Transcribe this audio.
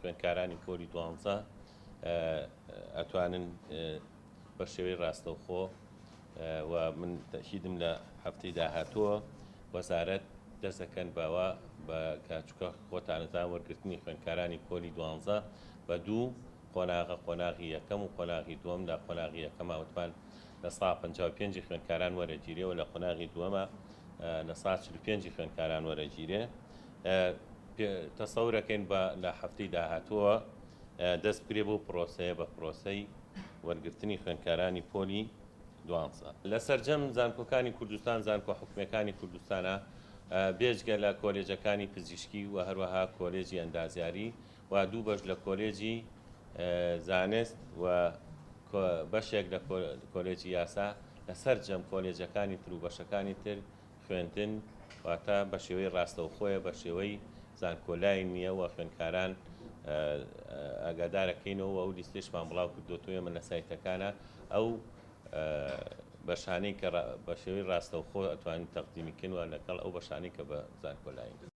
خوێندکارانی پۆلی دوانزە ئەتوانن بە شێوەی ڕاستەوخۆ و من تەئکیدم لە هەفتەی داهاتووە وەزارەت دەست دەکەن بەوە بە کە چونکە خۆتانەزان وەرگرتنی خوێندکارانی پۆلی دوانزە بە دوو قۆناغە قۆناغی یەکەم و قۆناغی دووەم لە قۆناغی یەکەما وتمان 55%ی خوێندکاران وەرەگیرێ و لە قۆناغی دووەما 45%ی خوێندکاران وەرەگیرێ. تەسەورەکەین بە لە هەفتەی داهاتووە دەست بکرێ بەو پرۆسەیە بە پرۆسەی وەرگرتنی خوێندکارانی پۆلی دوانزە لە سەرجەم زانکۆکانی کوردستان، زانکۆ حکومیەکانی کوردستانە بێجگە لە کۆلێجەکانی پزیشکی و هەروەها کۆلێجی ئەندازیاری و دوو بەش لە کۆلێجی زانست و بەشێک لە کۆلێجی یاسا، لە سەرجەم کۆلێجەکانی تر و بەشەکانی تر خوێندن واتە بە شێوەی ڕاستەوخۆیە، بە شێوەی زانکۆلاین نییە و خوێندکاران ئاگادارەکەینەوە و ئەو لیستەشمان بڵاو کردووەتەوە. ئێمە لە سایتەکانە ئەو بەشانەی کە بە شێوەی ڕاستەوخۆ ئەتوانین تەقدیمی کەین و لەگەڵ ئەو بەشانەی کە بە زانکۆلاین.